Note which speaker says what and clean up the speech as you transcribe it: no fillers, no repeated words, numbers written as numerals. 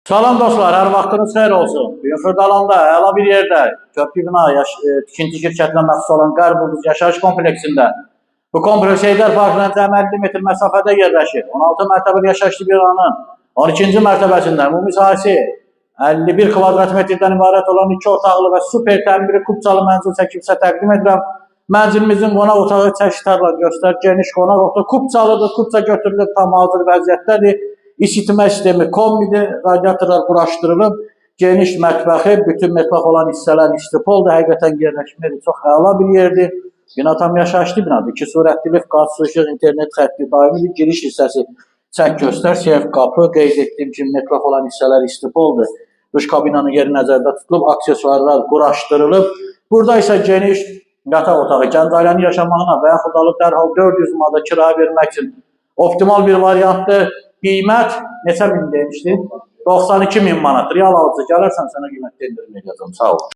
Speaker 1: Salam dostlar, hər vaxtınız xeyir olsun. Bugün Xırdalanda, əla bir yerdə, köprü bina, tikinti şirkətinə məxsus olan Qərb Ulduz yaşayış kompleksində. Bu kompleks Heydər Parkından cəmi 50 metr məsafədə yerləşir. 16 mərtəbəli yaşayışlı binanın 12-ci mərtəbəsində ümumi sahəsi 51 kvadrat metrdən ibarət olan iki otaqlı və super təmiri kupçalı mənzil çəkib sizə təqdim edirəm. Mənzilimizin qonaq otağı çəkişlərlə göstər, geniş qonaq otağı kupçalıdır, kupça götürülüb tam hazır vəziyyətdədir. İsitmə sistemi kombidir, radiatorlar quraşdırılıb, geniş mətbəxi, bütün mətbəx olan hissələr istipoldur. Həqiqətən yerləşmə yeri çox əla bir yerdir. Bina tam yaşayışlı binadır. İki sürətli lift, qaz, su, işıq, internet xətti daimidir. Giriş hissəsi çək göstər, seyf qapı, qeyd etdiyim kimi mətbəx olan hissələr istipoldur. Duş kabinanın yeri nəzərdə tutulub, aksesuarlar quraşdırılıb. Burada isə geniş yataq otağı, gənc ailənin yaşamağına və yaxud alıb dərhal 400 manata kirayə vermək üçün optimal bir variantdır. Qiymət neçə min demişdi? 92 min manat. Real alıcı gələrsən, sənə qiymətdə endirim edəcəm. Sağ ol.